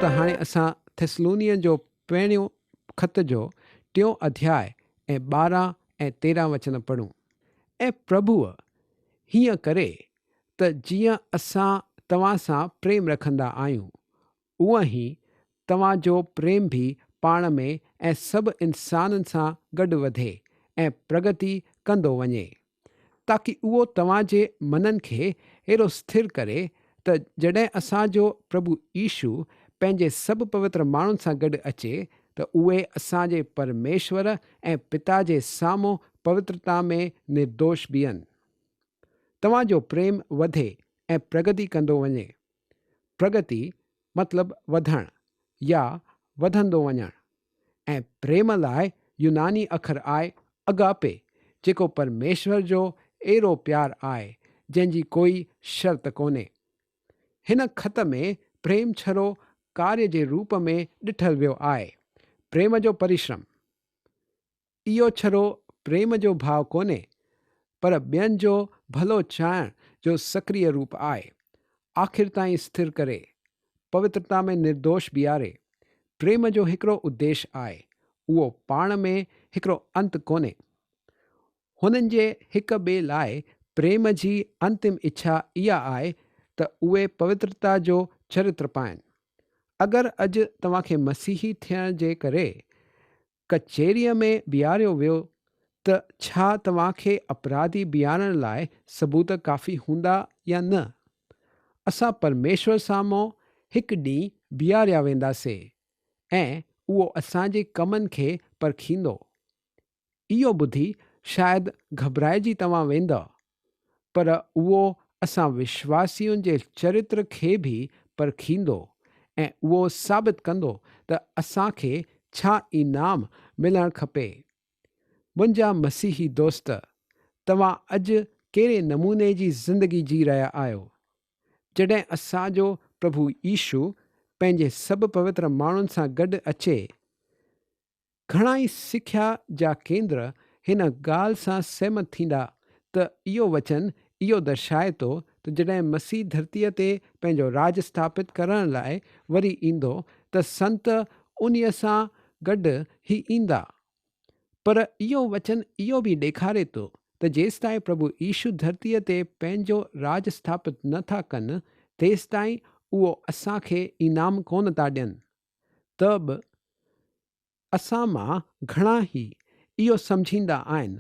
ته هاڻي اسان ٿيسلونين جو پهريون خط جو ٽيون اڌياء ۽ 12 ۽ 13 وچن پڙهون. ۽ پرڀوء هيئن ڪري ته جيئن اسان توهان سان پريم رکندا آهيون، اونئن ئي توهان جو پريم به پاڻ ۾ ۽ سڀ انسانن سان گڏ وڌي ۽ پرگتي ڪندو وڃي، تاڪي اهو توهان جي منن کي اهڙو سٿر ڪري ته جڏهن اسان جو پرڀو يسوع پنهنجي سڀ پوتر ماڻهن سان گڏ اچي ته اهي اسان جي پرميشور ۽ پتا جي سامهون پوترتا ۾ نردوش بيهن. توهان جو پريم وڌي ۽ پرگتي ڪندو وڃي. پرگتي مطلب وڌڻ يا وڌندو وڃڻ ۽ پريم لاء يوناني اکر آهي اگاپي جيڪو پرميشور جو اهڙو پيار آهي جنهن جي ڪوئي شرط ڪونهي. هن خط ۾ پريم ڇرو ڪاريه جي روپ ۾ ڏٺل ويو آهي. پريم جو پريشرم. اهو ڇڙو پريم جو ڀاء ڪونهي، پر ٻين جو ڀلو چاهڻ جو سڪريه روپ آهي. آخر تائين سٿر ڪري، پوترتا ۾ نردوش بيهاري. پريم جو هڪڙو اديش آهي، اهو پاڻ ۾ هڪڙو انت ڪونهي. هنن جي هڪ ٻئي لاء پريم جي انتم اڇا اها آهي ته اهي پوترتا جو چرتر پائن. اگر اڄ توهان کي مسيحي ٿيڻ جي ڪري ڪچهريء ۾ بيهاريو ويو ته ڇا توهان کي اپراڌي بيهارڻ لاء ثبوت ڪافي هوندا يا نه؟ اسان پرميشور سامهون هڪ ڏينهن بيهاريا وينداسي ۽ اهو اسان جي ڪمن کي پرکيندو. اهو ٻڌي شايد گهٻرائجي توهان ويندؤ، پر اهو اسان وشواسين جي چرتر کي به پرکيندو ۽ اهو ثابت ڪندو ته اسان کي ڇا انعام ملڻ کپي. منهنجا مسيحي دوست، توهان اڄ ڪهڙي نموني جي زندگي جي رهيا آهيو؟ جڏهن اسان جو پرڀو يسوع پنهنجي سڀ پوتر ماڻهن سان گڏ اچي، گهڻائي سکيا جا ڪيندر هن ڳالهه سان سهمت ٿيندا ته اهو وچن اهو درشائي ٿو ته جڏهن مسيح ڌرتيء تي پنهنجو راڄ اسٿاپت ڪرڻ لاء وري ايندو ته سنت انهيء سان گڏ ئي ايندا. پر اهو وچن اهو به ڏيکاري ٿو ته جيستائين پرڀو يسوع ڌرتيء تي پنهنجو راڄ اسٿاپت نه ٿا ڪن تيستائين اهو اسان کي انعام ڪونه ٿا ڏين. ته به اسان مان گهڻا ئي اهو سمجهيندا آهن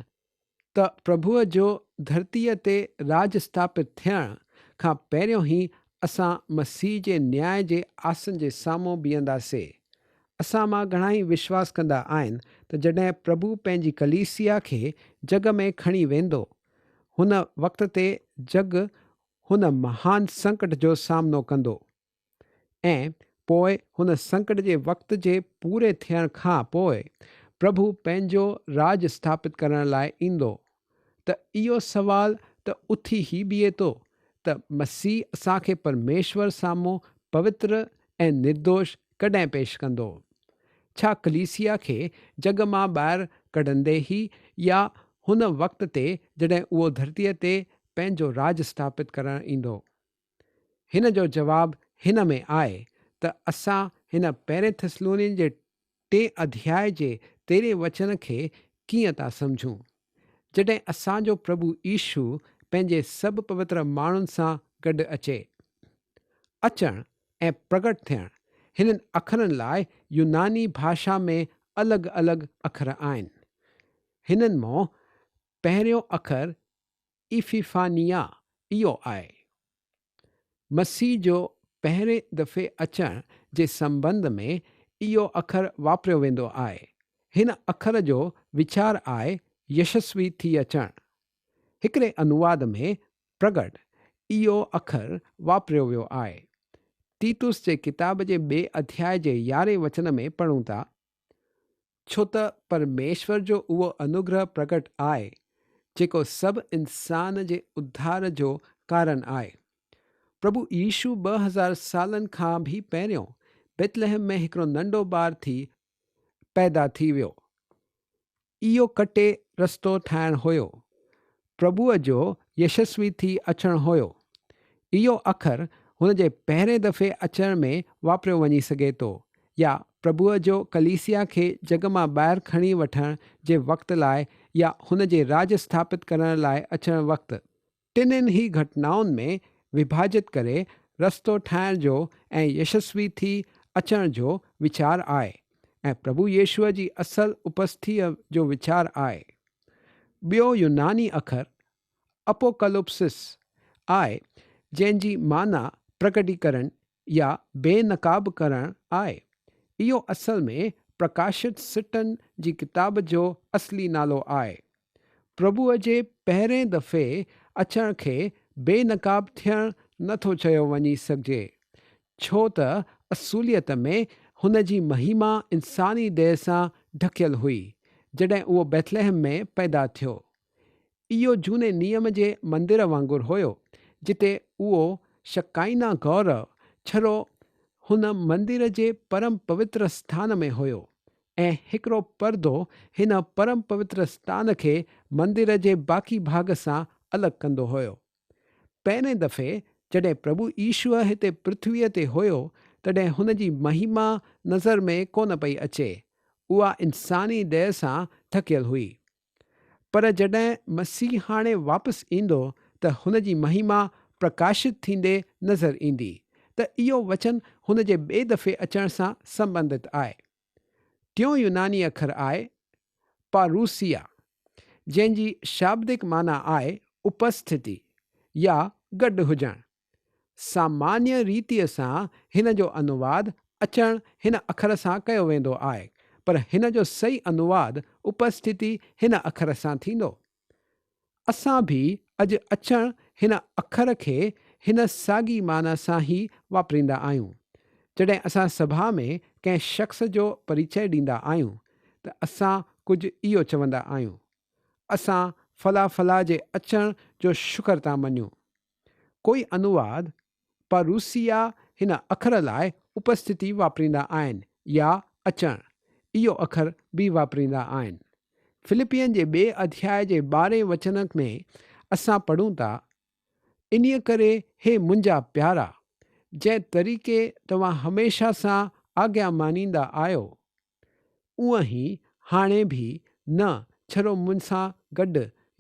ته پرڀوء جو ڌرتيء تي راڄ اسٿاپت ٿيڻ کان پهريون ئي اسان مسيح جي نياء جي آسن جي سامهون بيهنداسي. اسان مان گهڻا ئي وشواس ڪندا آهن ته جڏهن پرڀو پنهنجي ڪليسيا کي جڳ ۾ کڻي ويندو، هن وقت تي جڳ هن مهان سنڪٽ جو سامنو ڪندو. ۽ پوء هن سنڪٽ جي وقت جي پوري ٿيڻ کان پوء پرڀو پنهنجو راڄ اسٿاپت ڪرڻ لاء ايندو ته اهو سوال ته اٿي ئي بيهي ٿو ته مسيح اسان کي پرميشور سامهون پوتر ۽ نردوش ڪڏهن پيش ڪندو؟ ڇا ڪليسيا کي جڳ مان ٻاهر ڪڍندي ئي يا هن وقت تي جڏهن اهو ڌرتيء تي پنهنجو راڄ اسٿاپت ڪرڻ ايندو؟ هن جو جواب هن ۾ آهي ته اسان هن پهرين ٿسلونين جي ٽئين اڌياء جي تيرهين وچن کي ڪيئن ٿا سمجهون، جڏهن اسان جو پرڀو يسوع پنهنجي سڀ پوتر ماڻهن سان گڏ اچي. اچڻ ۽ پرگٽ ٿيڻ هنن اکرن لاء يوناني ڀاشا ۾ الڳ الڳ اکر آهن. هنن مان پهريون اکر ايفيفانيا اهو آهي. مسيح جو پهرين دفعي اچڻ جي سنٻنڌ ۾ اهو اکر واپريو ويندو آهي. هن اکر جو ويچار آهي يشسوي ٿي اچڻ. هڪڙي انواد ۾ پرگٽ اهو اکر واپريو ويو آهي. تيتس جي ڪتاب جي ٻئي اڌياء جي يارهين وچن ۾ پڙهون ٿا. ڇو ته پرميشور جو اهو انوگره پرگٽ آهي، جيڪو سڀ انسان جي اڌار جو ڪارڻ آهي. پرڀو يسوع 2000 سالن کان به پهريون بيتلحم ۾ هڪڙو ننڍو ٻار ٿي پيدا ٿي ويو. اهو ڪٽي رستو ٺاهڻ هيو. پرڀوء جو يشسوي ٿي اچڻ هيو. اهو اکر هن جي پهرين دفعي اچڻ ۾ واپريو وڃي سگهي ٿو يا پرڀوء جو ڪليسيا کي جڳ مان ٻاهر کڻي وٺڻ جي وقت لاء يا هن جي راڄ اسٿاپت ڪرڻ لاء اچڻ وقت. ٽنهن ئي گهٽنائن ۾ وڀاجت ڪري رستو ٺاهڻ جو ۽ يشسوي ٿي اچڻ جو ويچار آهي ۽ پرڀو يسوع جي اصل اپسٿيء جو ويچار آهي. ٻيو يوناني اکر اپوڪلپسس آهي جنهن جي معنيٰ پرگٽيڪرڻ يا بي نقاب ڪرڻ آهي. اهو اصل ۾ پرڪاشت سٽن جي ڪتاب جو اصلي نالو آهي. پرڀوء جي پهرين دفعي اچڻ کي بي نقاب ٿيڻ نه ٿو چيو وڃي سگهجي، ڇو ته اصوليت ۾ هن جي مهيما انساني ديهه سان ڍڪيل هئي، جڏهن اهو بيٿلحم ۾ پيدا ٿيو. اهو جهوني نيم جي مندر وانگر هيو، جتي اهو شڪائنا گورو ڇرو هن مندر جي پرم پوتر اسٿان ۾ هيو ۽ هڪڙو پردو هن پرم پوتر اسٿان کي مندر جي باقي ڀاڳ سان الڳ ڪندو هيو. پهرين دفعي جڏهن پرڀو يشوع هتي پرٿويء تي هيو، تڏهن هن جي مهيما نظر ۾ ڪونه پئي اچي، اها انساني ديهه سان ڍڪيل هئي. پر جڏهن مسيح هاڻي واپس ايندو ته هن جي مهيما پرڪاشت ٿيندي نظر ايندي ته اهو وچن هن جي ٻئي دفعي اچڻ سان سنٻنڌت آهي. ٽيون يوناني اکر آهي پاروسيا جنهن جي شابدڪ معنيٰ آهي اپسٿتي يا گڏ هجڻ. سامانيه ريتيء سان هن جو انواد اچڻ هن اکر سان ڪيو ويندو آهي، پر هن جو صحيح انواد اپسٿتي هن اکر سان ٿيندو. اسان به اڄ اچڻ هن اکر کي هن ساڳي معنيٰ سان ئي واپريندا آهيون. جڏهن اسان سڀا ۾ ڪنهن شخص جو پريچئه ڏيندا آهيون ته اسان ڪجهه اهو چوندا آهيون، اسان فلا فلا جي اچڻ جو شڪر ٿا مڃون. ڪوئي انواد پاروسيا هن اکر لاء اپسٿتي واپريندا آهن يا اچڻ اهو اکر به واپريندا آهن. فلپين جي ٻئي اڌياء جي ٻارهين وچن ۾ اسان پڙهون ٿا، انهيء ڪري هي منهنجا پيارا، جنهن طريقي توهان هميشه سان آگيا مانيندا آهيو، اونء ئي هاڻي به نه ڇڙو مون سان گڏ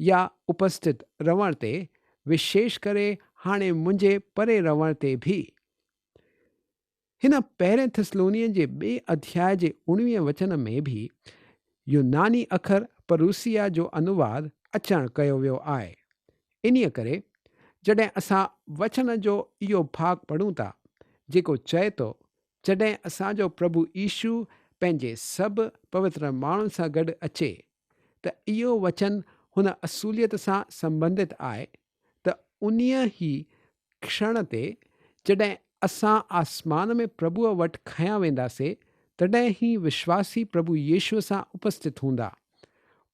يا اپسٿت رهڻ تي، وشيش ڪري هاڻي منهنجي پري رهڻ تي به. هن پهرين ٿسلونين جي ٻئي اڌياء جي اڻويهين وچن ۾ به يوناني اکر پروسيا جو انواد اچڻ ڪيو ويو آهي. انهيء ڪري جڏهن اسان وچن جو اهو ڀاڳ پڙهون ٿا، جيڪو چئي ٿو جڏهن اسان جو پرڀو يسوع پنهنجي سڀ پوتر ماڻهن سان گڏ اچي ته اهو وچن هن اصوليت سان سنٻنڌت آهي ته انهيء ئي ڪشڻ تي جڏهن اسان آسمان ۾ پرڀوء وٽ کنيا وينداسي تڏهن هي وشواسي پرڀو يسوع سان اپسٿت هوندا.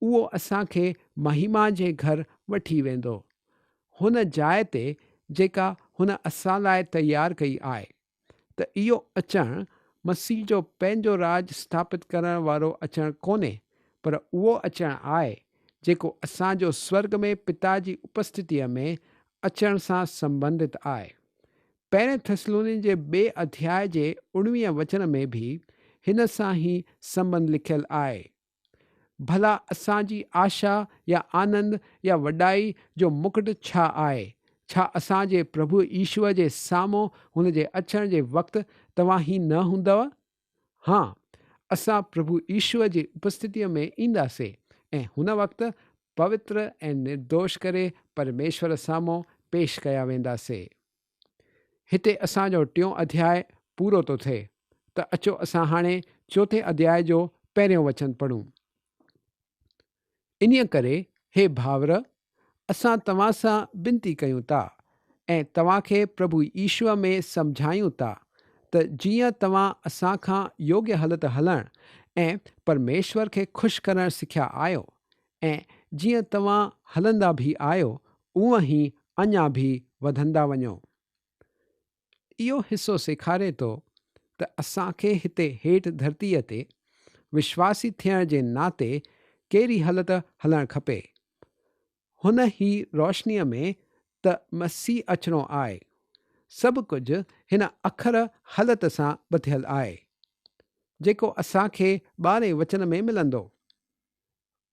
اهو اسان کي مهيما جي گهر وٺي ويندو، هن جاء تي جيڪا هن اسان لاء تيار ڪئي آهي. ته اهو اچڻ مسيح جو پنهنجو راڄ اسٿاپت ڪرڻ وارو اچڻ ڪونهي، پر اهو اچڻ آهي، جيڪو اسان جو سورڳ ۾ پتا جي اپسٿتيء ۾ اچڻ سان سنٻنڌت آهي. پهرين ٿسلونين جي ٻئي اڌياء جي اڻويهين وچن ۾ به هن سان ئي سنٻنڌ لکيل آهي. ڀلا اسان جي آشا يا آنند يا وڏائي جو مڪٽ ڇا آهي؟ ڇا اسان جي پرڀو يسوع جي سامهون هن جي اچڻ جي وقت توهان هي نه هوندؤ؟ ها، اسان پرڀو يسوع جي اپسٿتيء ۾ اينداسين ۽ هن وقت پوتر ۽ نردوش ڪري پرميشور سامهون پيش ڪيا وينداسين. هتي اسان جو ٽيون اڌياء پورو ٿو ٿئي ته اچو اسان هاڻي چوٿين اڌياء جو پهريون وچن پڙهون. انهيء ڪري هي ڀائر، اسان توهان سان بنتي ڪيون ٿا ۽ توهان کي پرڀو يسوع ۾ سمجهايون ٿا ته جيئن توهان اسان کان يوگيه هلت هلڻ ۽ پرميشور کي خوش ڪرڻ سکيا آهيو ۽ جيئن توهان هلندا به آهيو، اونء ئي اڃا به وڌندا وڃو. اهو حصو سيکاري ٿو ته اسان کي هتي هيٺ ڌرتيء تي وشواسي ٿيڻ جي ناتي ڪهڙي هلت هلڻ کپي. هن ئي روشنيء ۾ ته مسيح اچڻو آهي. سڀ ڪجهه هن اکر هلت سان ٻڌيل آهي، جيڪو اسان کي ٻارهين وچن ۾ ملندو.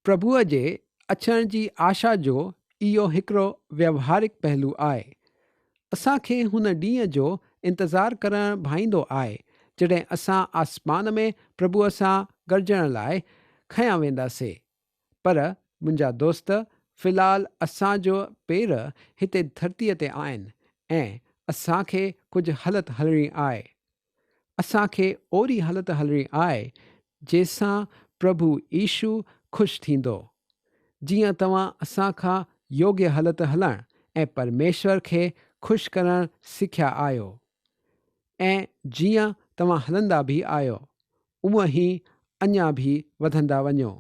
پرڀوء جي اچڻ جي آشا جو اهو هڪڙو ويوهارڪ پهلو آهي. اسان کي هن ڏينهن جو انتظار ڪرڻ ڀائيندو آهي، جڏهن اسان آسمان ۾ پرڀوء سان گڏجڻ لاء کنيا وينداسي. پر منهنجا دوست، في الحال اسان جو پير هتي ڌرتيء تي آهن ۽ اسان کي ڪجهه هلت هلڻي آهي. اسان کي اهڙي هلت هلڻي آهي، جنهن سان پرڀو يسوع خوش ٿيندو. جيئن توهان اسان کان يوگيه هلت هلڻ ۽ پرميشور کي خوش ڪرڻ سکيا آهيو ۽ جيئن توهان هلندا به آهيو، اونء ئي اڃا به وڌندا وڃو.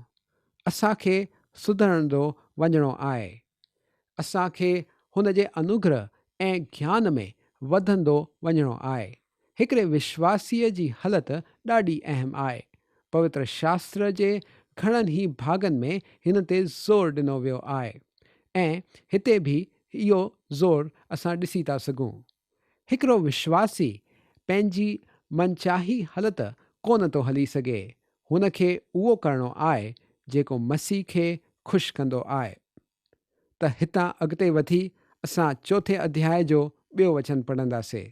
اسان کي سڌرندو وڃڻو آهي. اسان کي هن جي انوگره ۽ گيان ۾ وڌندو وڃڻو آهي. هڪڙي وشواسيء جي هلت ڏاڍي اهم آهي. پوتر شاستر جي گهڻن ئي ڀاڳن ۾ هن تي زور ڏنو ويو آهي ۽ هتي به اهو زور اسان ڏسي ٿا سگهون. هڪڙو وشواسي پنهنجي منچاهي هلت ڪونه ٿو هلي سگهي، هن کي اهو ڪرڻو آهي جيڪو مسيح کي خوش ڪندو آهي. ته هتان اڳتي وڌي اسان چوٿين اڌياء جو ٻيو وچن پڙهنداسي.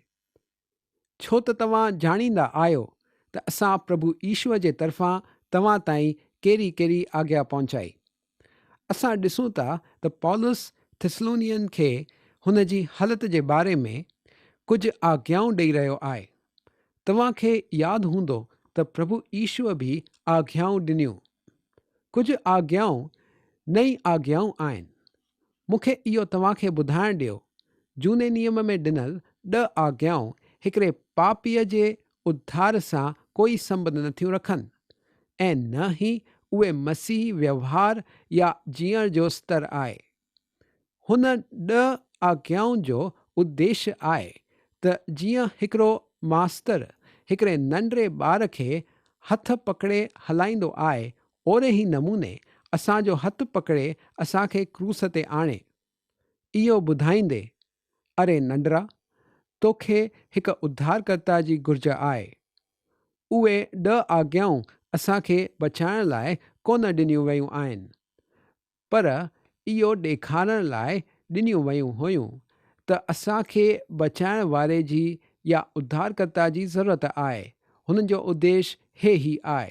ڇو ته توهان ڄاڻيندا آهيو ته اسان پرڀو يسوع جي طرفان توهان تائين ڪهڙي ڪهڙي آگيا پهچائي. اسان ڏسون ٿا ته پولس ٿسلونين کي هن جي هلت جي باري ۾ ڪجهه آگيائون ڏئي رهيو آهي. توهان کي ياد هوندو ته پرڀو يسوع به آگيائون ڏنيون. ڪجهه آگيائون نئين آگيائون آهن. مون کي اهو توهان کي ٻڌائڻ ڏيو، جهوني نيم ۾ ڏنل ڏهه آگيائون هڪڙي پاپيء جي اڌار سان ڪوئي سنٻنڌ نٿيون رکن ۽ نه ئي اهي مسيحي ويوهار يا جيئڻ جو ستر آهي. هن ڏهه آگيائن جو اديش آهي ته جيئن هڪڙو ماستر هڪڙي ننڍڙي ٻار کي هٿ پڪڙي هلائيندو آهي اهڙي ئي نموني اسان جو هٿ پڪڙي اسان کي ڪروس تي آڻي، اهو ٻڌائيندي، اري ننڍڙا، توکي هڪ اڌارڪرتا جي گهرج آهي. اهي ڏهه آگيائون اسان کي بچائڻ لاء ڪونه ڏنيون ويون آهن، پر اهو ڏيکارڻ لاء ڏنيون ويون هيون ته اسان کي بچائڻ واري جي يا اڌارڪرتا جي ضرورت آهي. هنن جو اديش هي ئي آهي.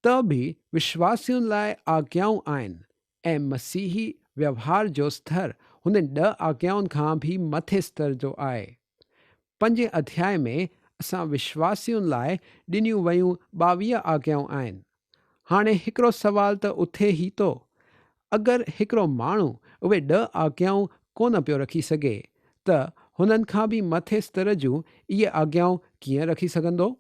ته به وشواسين لاء آگيائون آهن ۽ مسيحي ويوهار جو ستر هنن ڏهه آگيائن کان به مٿي ستر جو آهي. پنجين اڌياء ۾ اسان وشواسين لاء ڏنيون ويون 22 آگيائون آهن. هاڻي هڪڙو سوال ته اٿي ئي ٿو، اگر هڪڙو ماڻهو اهي ڏهه آگيائون ڪونه پيو رکي سگهي ته هنن کان به مٿي ستر جون اهي آگيائون ڪيئن رکي سگهندو؟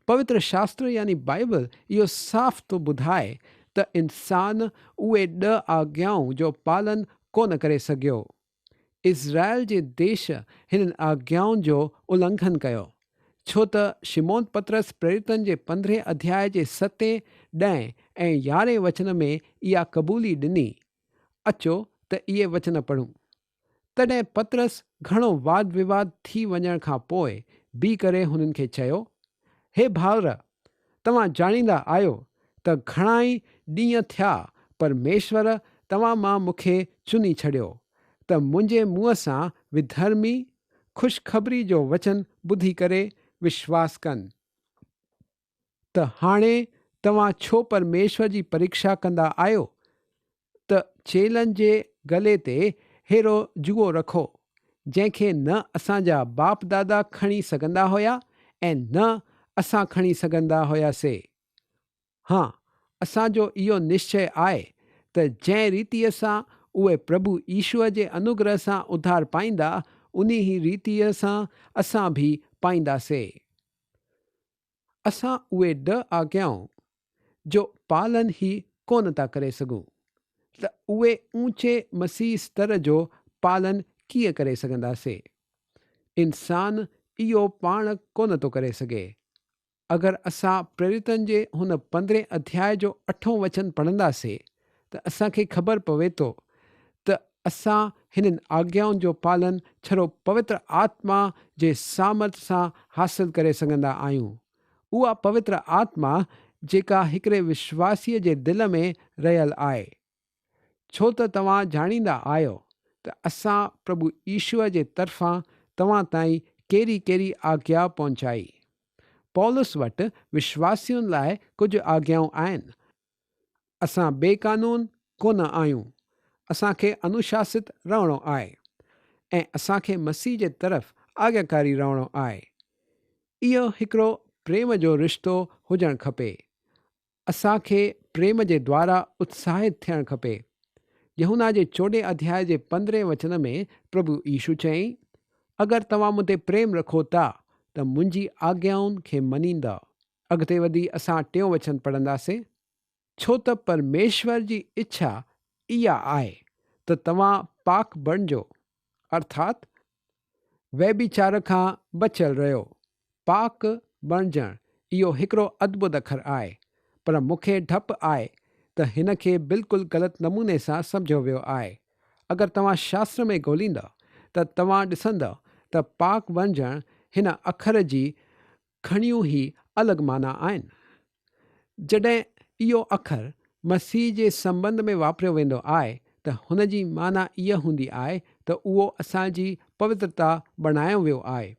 پوتر شاستر يعني بائيبل اهو صاف ٿو ٻڌائي ته انسان اهي ڏهه آگيائون جو پالن ڪونه ڪري سگهيو. اسرائيل جي ديش هنن آگيائن جو النگهن ڪيو، ڇو ته شمعون پطرس پريريتن جي پندرهين اڌياء جي ستين، ڏهين ۽ يارهين وچن ۾ اها قبولي ڏني. اچو ته اهي وچن پڙهون. تڏهن پطرس گهڻو واد وواد ٿي وڃڻ کان پوء بيهي ڪري هنن کي چيو، هي ڀائر، توهان ڄاڻيندا آهيو ته گهڻائي ڏينهن ٿيا پرميشور توهان مان مون کي چني ڇڏيو ته منهنجي منهن سان وڌرمي خوشخبري جو وچن ٻڌي ڪري وشواس ڪن. ته هاڻي توهان ڇو پرميشور جي پريکشا ڪندا آهيو ته چيلن جي گلي تي ههڙو جوئو رکو، جنهن کي نه اسان جا باپ دادا کڻي سگهندا هيا ۽ نه اسان کڻي سگهندا هياسي. ها، اسان جو اهو نشچي آهي ته جنهن ريتيء سان اهي پرڀو يسوع جي انوگره سان اڌار پائيندا، انهي ريتيء سان اسان به پائينداسي. اسان اهي ڏهه آگيائون جو پالن ئي ڪونه ٿا ڪري سگهون ته اهي اونچي مسيح ستر جو پالن ڪيئن ڪري سگهنداسي؟ انسان اهو پاڻ ڪونه ٿو ڪري سگهي. اگر اسان پريريتن جي هن پندرهين اڌياء جو اٺون وچن پڙهنداسي ته اسان کي خبر پوي ٿو ته اسان هنن آگيائن جو پالن ڇڙو پوتر آتما جي سامرٿ سان حاصل ڪري سگهندا آهيون. اها پوتر آتما جيڪا هڪڙي وشواسيء جي دل ۾ رهيل آهي. ڇو ته توهان ڄاڻيندا آهيو ته اسان پرڀو يسوع جي طرفان توهان تائين ڪهڙي ڪهڙي آگيا پهچائي. پولس وٽ وشواسين لاء ڪجهه آگيائون آهن. اسان بي قانون ڪونه آهيون. اسان کي انوشاست رهڻو آهي ۽ اسان کي مسيح جي طرف آگياڪاري رهڻو آهي. اهو هڪڙو پريم جو رشتو هجڻ کپي. اسان کي پريم جي دوارا اتساهت ٿيڻ کپي. يوحنا جي چوڏهين اڌياء جي پندرهين وچن ۾ پرڀو يسوع چيائين، اگر توهان مون تي پريم رکو ٿا ته منهنجي آگيائن کي مڃيندؤ. اڳتي وڌي اسان ٽيون وچن پڙهنداسين. ڇو ته پرميشور جي اڇا اها آهي ته توهان پاڪ بڻجو، ارٿات ويڀيچار کان بچيل رهيو. پاڪ بڻجڻ اهو هڪڙو ادڀت اکر آهي، پر مون کي ڊپ آهي ته هن کي بلڪل غلط نموني سان سمجهيو ويو آهي. اگر توهان شاستر ۾ ڳوليندؤ ته توهان ڏسندؤ ته پاڪ بڻجڻ هن اکر جي گهڻيون ئي الڳ معنيٰ آهن. جڏهن اهو اکر مسيح جي سنٻنڌ ۾ واپريو ويندو آهي ته هن جي معنيٰ اها هوندي آهي ته اهو اسان جي پوترتا بڻايو ويو آهي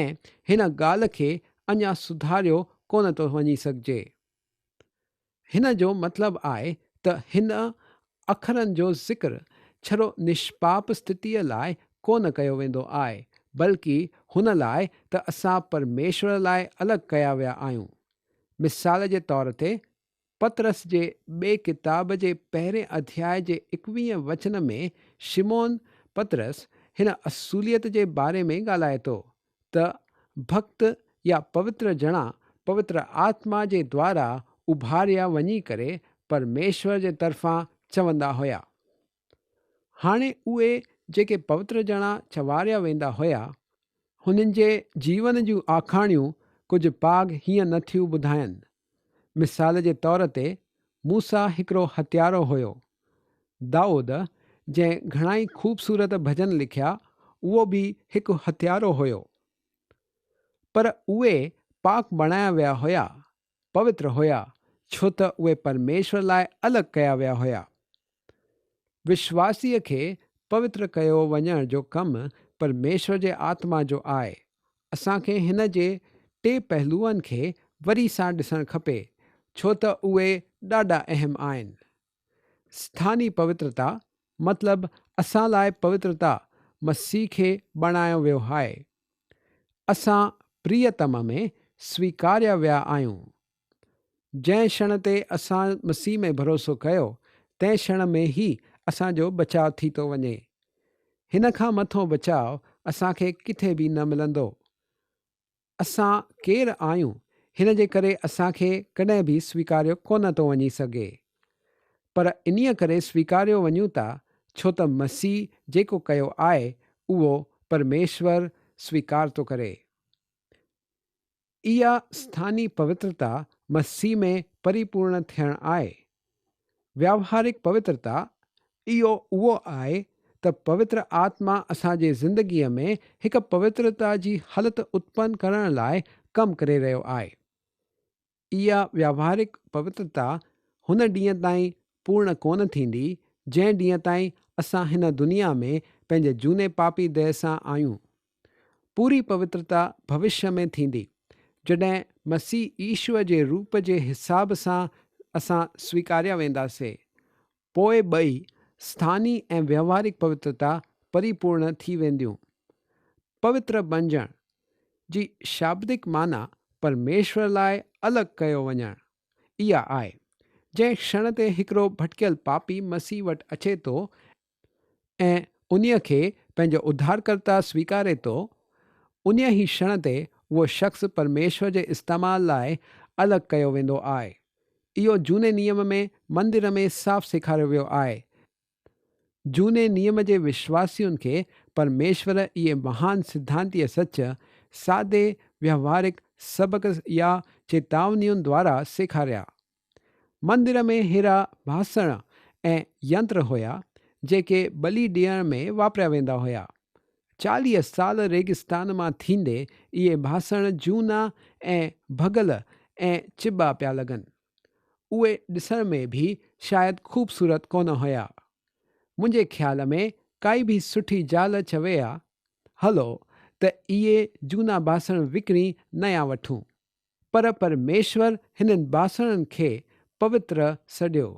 ۽ هن ڳالهه کي اڃا سڌاريو ڪونه ٿو وڃي سگهجي. هن جو مطلب آهي ته هن اکرن جو ذڪر ڇڙو نشپاپ استٿيء لاء ڪونه ڪيو ويندو آهي، بلڪ هن لاء ته اسان پرميشور لاء الڳ ڪيا ويا آهيون. مثال جي طور تي، پطرس جي ٻئي ڪتاب جي پهرين اڌياء جي ايڪويهين وچن ۾ شمعون پطرس هن اصوليت جي باري ۾ ڳالهائي ٿو ته ڀڳت يا پوتر ڄڻا پوتر آتما جي دوارا اڀاريا وڃي ڪري پرميشور جي طرفان چوندا هيا. هاڻي اهي جيڪي پوتر ڄڻا چواريا ويندا هيا، هنن جي جيون جون آکاڻيون ڪجهه پاڳ هيئن نه ٿيون ٻڌائن. مثال جي طور تي موسيٰ هڪڙو هتيارو هيو. دائود، جنهن گهڻائي خوبصورت ڀڄن لکيا، اهو به هڪ هٿيارو هيو. پر اهي پاڪ بڻايا ويا هيا، پوتر هيا، ڇو ته اهي پرميشور لاء الڳ ڪيا ويا هيا. وشواسيء کي پوتر ڪيو وڃڻ جو ڪم پرميشور جي آتما جو آهي. اسان کي هن جي ٽي پهلوئن کي وري سان ڏسڻ کپي، ڇو ته اهي ڏاڍا اهم آهن. اسٿاني پوترتا، مطلب اسان لاء پوترتا مسيح کي بڻايو ويو آهي. اسان پريتم ۾ سويڪاريا ويا آهيون. جنهن ڪشڻ تي اسان مسيح ۾ ڀروسو ڪيو، تنهن ڪشڻ ۾ ئي اسان جو بچاء ٿي ٿو وڃي. هن کان مٿو بچاء اسان کي ڪٿي به نه ملندو. اسان ڪير آهيون، هن جي ڪري اسان کي ڪڏهن به سويڪاريو ڪونه ٿو وڃي سگهي. پر انهيء ڪري سويڪاريو وڃون ٿا، ڇو ته مسيح جيڪو ڪيو آهي، اهو پرميشور سويڪار ٿو ڪري. اها اسٿاني پوترتا مسيح ۾ پريپورڻ ٿيڻ آهي. ويوهارڪ پوترتا، اهو اهو آهي ته پوتر آتما اسان جي زندگيء ۾ هڪ پوترتا جي حالت اتپن ڪرڻ لاء ڪم ڪري رهيو آهي. اها ويوهارڪ پوترتا هن ڏينهن تائين پورڻ ڪونه ٿيندي، جنهن ڏينهن تائين اسان هن دنيا ۾ پنهنجي جهوني پاپي ديهه سان آهيون. پوري پوترتا ڀوشيه ۾ ٿيندي، جڏهن مسيح يسوع جي روپ جي حساب سان اسان سويڪاريا وينداسين. پوء ٻئي اسٿاني ۽ ويوهارڪ پوترتا پريپورڻ ٿي وينديون. پوتر بنجڻ جي شابدڪ معنيٰ پرميشور لاء الڳ ڪيو وڃڻ اها آهي. جنهن ڪشڻ تي هڪڙو ڀٽڪيل پاپي مسيح وٽ اچي ٿو ۽ انهيء کي پنهنجو اڌارڪرتا سويڪاري ٿو، انهيء ئي ڪشڻ تي اهو شخص پرميشور جي استعمال لاء الڳ ڪيو ويندو آهي. اهو جهوني نيم ۾ مندر ۾ صاف سيکاريو ويو آهي. جهوني نيم جي وشواسين کي پرميشور اهي مهان سڌانتيه سچ سادي ويوهارڪ سبق يا چيتاونين دوارا سيکاريا. مندر ۾ هيرا باسڻ ۽ ينتر هيا، جيڪي ٻلي ڏيڻ ۾ واپريا ويندا هيا. 40 سال ريگستان مان ٿيندي اهي باسڻ جهونا ۽ ڀڳل ۽ چٻا پيا لڳن. اهي ڏسڻ ۾ به شايد خوبصورت ڪونه هيا. منهنجي خيال ۾ ڪائي به سٺي زال چوي ها، هلو ته اهي جهونا باسڻ وڪڻي نيا وٺون. پر پرميشور هنن باسڻن کي پوتر سڏيو.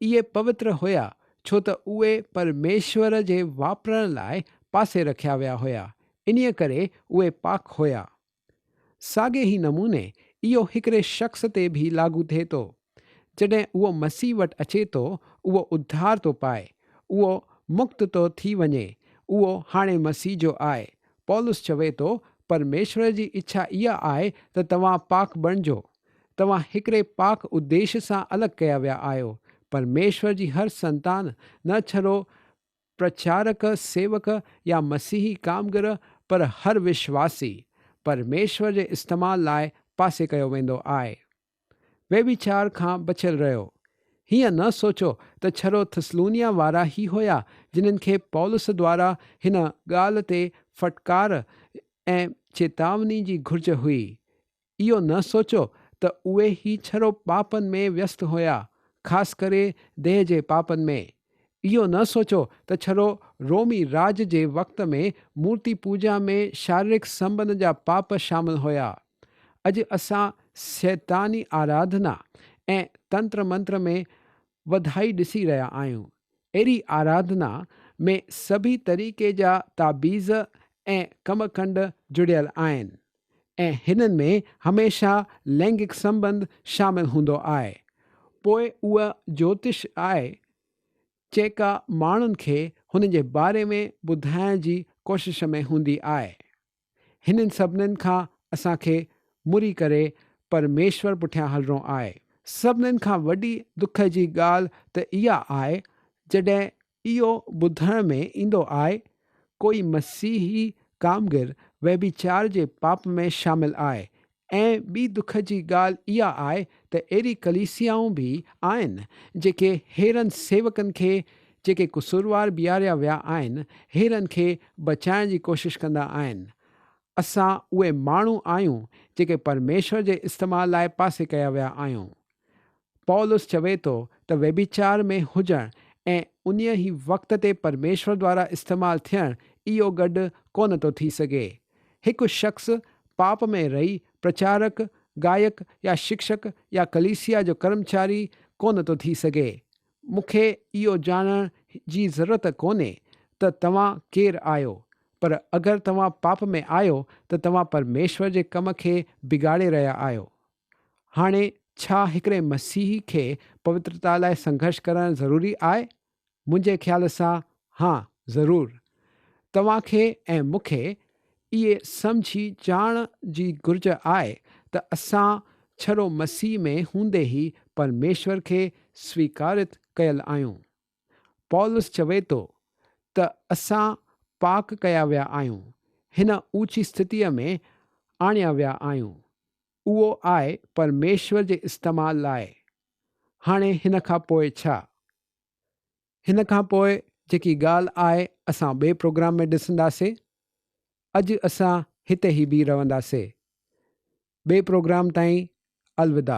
اهي پوتر هيا ڇو ته اهي پرميشور جي واپرڻ لاء پاسي رکيا ويا هيا، انهيء ڪري اهي پاڪ هيا. ساڳئي ئي نموني اهو هڪڙي شخص تي به لاڳو ٿئي ٿو. جڏهن اهو مسيح وٽ اچي ٿو، اهو اڌار ٿو پائي، اهو مڪت ٿو ٿي وڃي، اهو هاڻي مسيح جو آهي. پولس چوي ٿو، پرميشور جي اڇا اها آهي ته توهان پاڪ بڻجو. توهان هڪڙي پاڪ اديش سان الڳ ڪيا ويا آهيو. پرميشور جي هر سنتان نه ڇڙو پرچارڪ، سيوڪ يا مسيحي ڪامگر پر هر وشواسي، پرميشور جي استعمال لاء پاسي ڪيو ويندو آهي. ويڀيچار کان بچيل رهيو. هيئن نه سوچو ته ڇڙو ٿسلونيا وارا ئي هيا جنھن کي پولس دوارا هن ڳالهه تي ڦٽڪار ۽ چيتاوني جي گهرج هئي. اهو نه سوچو ته اهي ئي ڇڙو پاپن ۾ ويست هيا، خاص ڪري ديهه جي پاپن ۾. اهو نه سوچو ته ڇڙو رومي راڄ جي وقت ۾ مورتي پوڄا ۾ شاريرڪ سنٻنڌ جا پاپ شامل هيا. اڄ اسان شيطاني آراڌنا ۽ تنتر منتر ۾ وڌائي ڏسي رهيا آهيون. اهڙي آراڌنا ۾ سڀئي طريقي جا تعبيذ ۽ ڪم ڪنڊ جڙيل آهن ۽ هنن ۾ هميشه لينگڪ سنٻنڌ شامل هوندو آهي. پوء اها جوتش آهي جيڪا ماڻهن کي هن جي باري ۾ ٻڌائڻ جي ڪوشش ۾ هوندي آهي. هنن سڀنين کان اسان کي مري ڪري پرميشور پٺيان هلڻو آهي. سڀنين کان وڏي دک جي ڳالهه ته اها آهي جڏهن اهو ٻڌڻ ۾ ايندو آهي ڪوئي مسيحي ڪامگر ويڀيچار جي پاپ ۾ شامل آهي ۽ ٻي دک جي ڳالهه اها آهي ته اهڙي ڪليسيائون به آهن جيڪي ههڙن سيوڪن کي جيڪي قصوروار بيهاريا ويا آهن ههڙن کي بچائڻ جي ڪوشش ڪندا آهن. اسان اهي ماڻهو آهيون جيڪي پرميشور جي استعمال لاء پاسي ڪيا ويا آهيون. پولس چوي ٿو ته ويڀيچار ۾ هجڻ ۽ انهيء ئي وقت تي پرميشور دوارا استعمال ٿيڻ اهو گڏ ڪونه ٿو ٿي سگهي. هڪ شخص پاپ ۾ رهي پرچارڪ، گائڪ يا شڪشڪ يا ڪليسيا جو ڪرمچاري ڪونه ٿو ٿي سگهي. مون کي اهو ڄاڻڻ جي ضرورت ڪونهي ته توهان ڪير آهيو، پر اگر توهان پاپ ۾ آهيو ته توهان پرميشور جي ڪم کي بگاڙي رهيا آهيو. هاڻي ڇا هڪڙي مسيحي کي پوترتا لاء سنگهرش ڪرڻ ضروري آهي؟ منهنجي خيال سان ها، ضرور. توهان کي ۽ مون کي اهي سمجهي ڄاڻ جي گهرج آهي ته اسان ڇڙو مسيح ۾ هوندي ئي پرميشور کي سويڪارت ڪيل آهيون. پولس چوي ٿو ته اسان پاڪ ڪيا ويا آهيون، هن اوچي اسٿتيء ۾ آڻيا ويا آهيون. اهو آهي پرميشور جي استعمال لاء. هاڻي هن کان پوء ڇا؟ هن کان پوء جيڪي ڳالهه آهي اسان ٻئي پروگرام ۾ ڏسنداسي. اڄ اسان هتي ئي بيهي رهنداسي. ٻئي پروگرام تائين الوداع.